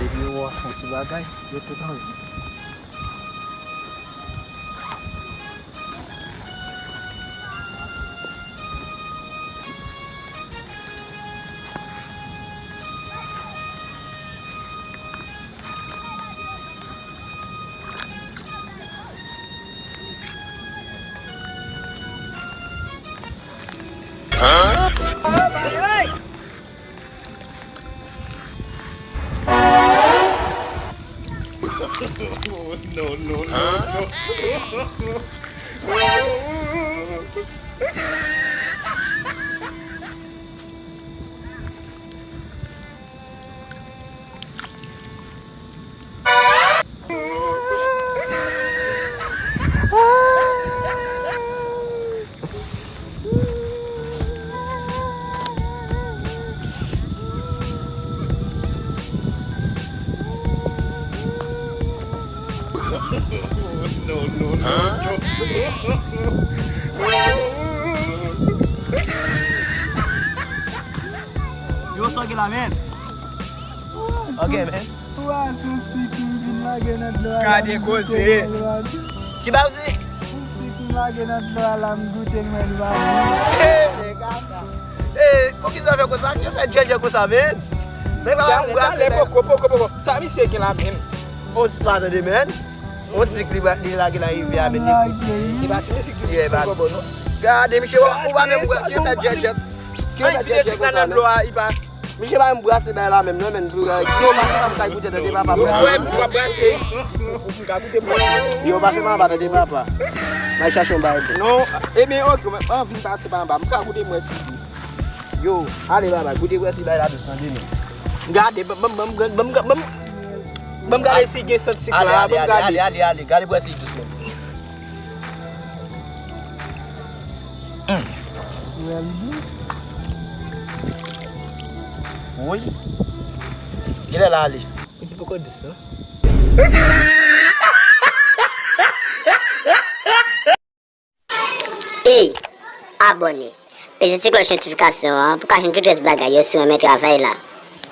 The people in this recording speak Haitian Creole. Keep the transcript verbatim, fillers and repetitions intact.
Epi yo wè w ap fè yon ti bagay, yo tout anvi. No, no, no, no. No, no, no, no. Yo, sa w gen la, men? Ok, men. Ou a sou sik m vin lage nan dlo a. Gade koze. Ki ba w di? Sou sik m lage nan dlo a la, m goute l, mwen li ba m. Hey, nèg, kaka. Hey, poukisa w fè konsa? Ki fè djèdjè konsa, men? Nèg la, m brase, nèg. Poko, poko, poko. Sa misye gen la, men? O, pa tande, men. On sik li ba-, li lage nan rivyè a, men li. E pa ti misye ki sou bobo, non. Gade, misye, ou pa menm wè, ki fè djèdjèt. Ki fè djèdjèt konsa, men. Misye pa menm brase bay la menm, non, men. Yo, pase pa m kay goute tande papa. Ou wè, m pa brase. Ou ka goute mwen. Yo, pase pa m tande papa. May chache yon bagay. Non, e ben, ok, mwen anvi pase pa anba. M ka goute mwen si. Yo, ale papa, goute mwen si bay la dous tande, men. Gade, ban m, ban m, ban m, ban m, ban m. Ban m gade si gen sant sik la, ban m gade. Ale, ale, ale, ale, gade bwè sik dousman. Hum. Wi. Genlè l ale. Li poko dous, non? Ey, abòne, peze ti klòch notifikasyon an pou w ka jwenn tout rès bagay yo si w renmen travay la.